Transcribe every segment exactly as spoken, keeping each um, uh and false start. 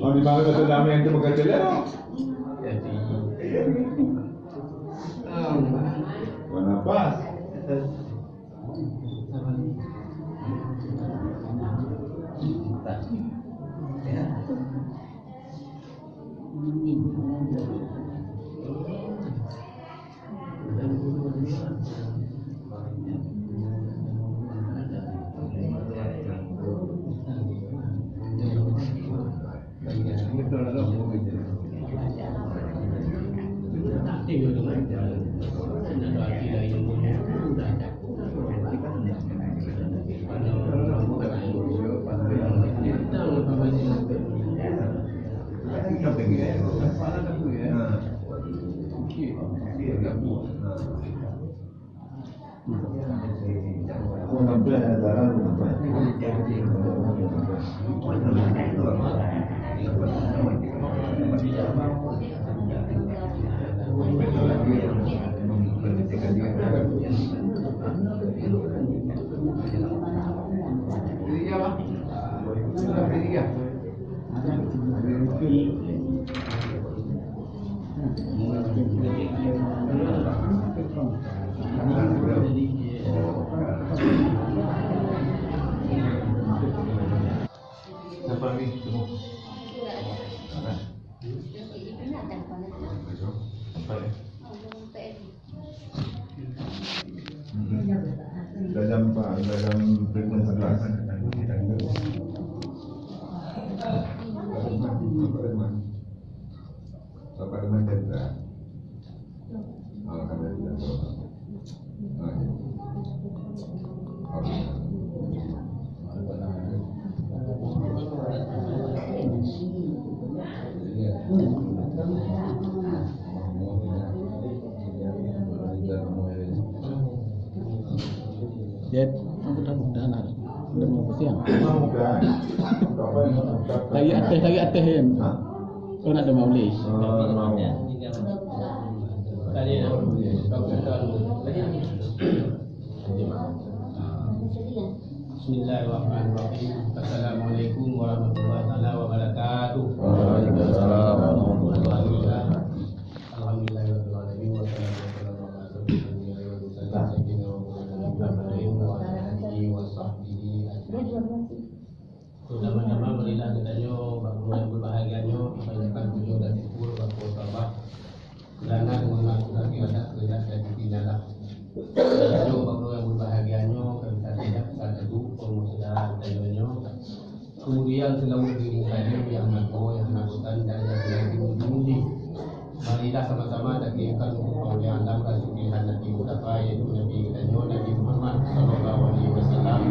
Oh, di mana kata damai yang terbuka celah? Mana pas? Siapa lagi? Tunggu. Ada. Apa ya? Dah jam empat, dah jam pukul sebelas. Bapak Iman Chandra. Ah, kami tidak tahu. Ah, ya. Oke. Jep, aku dah mudah lah. Udah mau siang. Tarik atas, tarik atas, Hen. Oh, nak ada mau boleh. Bismillahirrahmanirrahim. Assalamualaikum warahmatullahi taala wabarakatuh. Waalaikumsalam warahmatullahi wabarakatuh. Alhamdulillah. Alhamdulillahirabbil alamin. Wassalatu wassalamu ala asyrafil anbiya'i wal mursalin, sayyidina wa maulana Muhammadin wa ala alihi wa sahbihi ajma'in. Pertama-tama, marilah geutanyoe bak buleuen nyang berbahagia nyoe, panjatkan puji dan syukur bak Allah Taala. Karena dengan aku lagi ada kerja dan dipindalah. Geutanyoe bak buleuen nyang berbahagia nyoe, ka geutanyoe salah satu peungusaha geutanyoe nyoe. Kemudian seulaweuet di muka jih nyang na po, nyang na bosan dan nyang lagi muji-muji. Marilah sama-sama takirimkan untuk Maulana Alam Rasul pilihan Nabi Mustafa, yaitu Nabi geutanyoe, Nabi Muhammad sallallahu alaihi wasallam.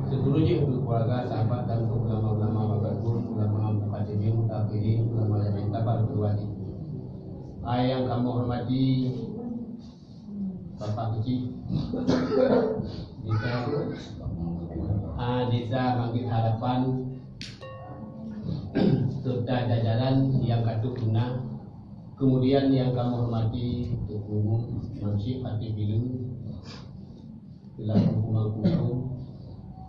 Seterusnya untuk keluarga, sahabat dan untuk ulama-ulama, ulama mukaddimin, mutaakhirin, ulama yang minta berwali. Hai yang kamoe hormati, Bapak Keuchik, Desa, ah, Desa Bangkit Harapan, serta jajaran nyang ka trok na, kemudian nyang kamoe hormati Teungku Imum, Imam Syik, Khatib Bileuen, selaku pemangku hukum,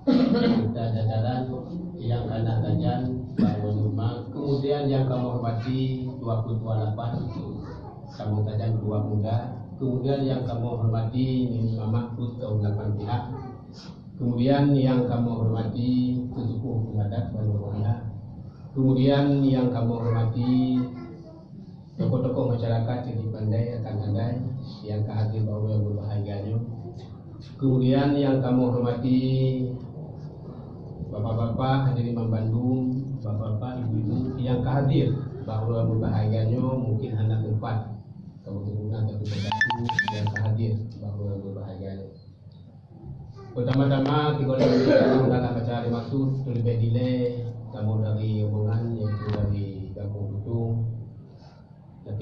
serta jajaran nyang ka na sajan, Pak Gubernur, kemudian nyang kamoe hormati Tuan Ketua Lapan, kamoe sajan Ketua Muda, kemudian nyang kamoe hormati Nini Mamak Put kaum lapan pihak, kemudian nyang kamoe hormati Teuku Peumadat Bandung Raya, kemudian nyang kamoe hormati tokoh-tokoh masyarakat cit di Pandai Rakan Handai nyang ka hadir bak uroe nyang berbahagia nyoe. Kemudian nyang kamoe hormati bapak-bapak hadirin bandum, bapak-bapak, ibu-ibu nyang ka hadir bak uroe nyang berbahagia nyoe, mungkin hana sempat kamoe teupeuna satu persatu nyang ka hadir bak uroe nyang berbahagia nyoe. Pertama-tama, tiga orang dalam acara dimaksud terlebih dilée kamoe dari rombongan, yaitu dari Gampông Putung,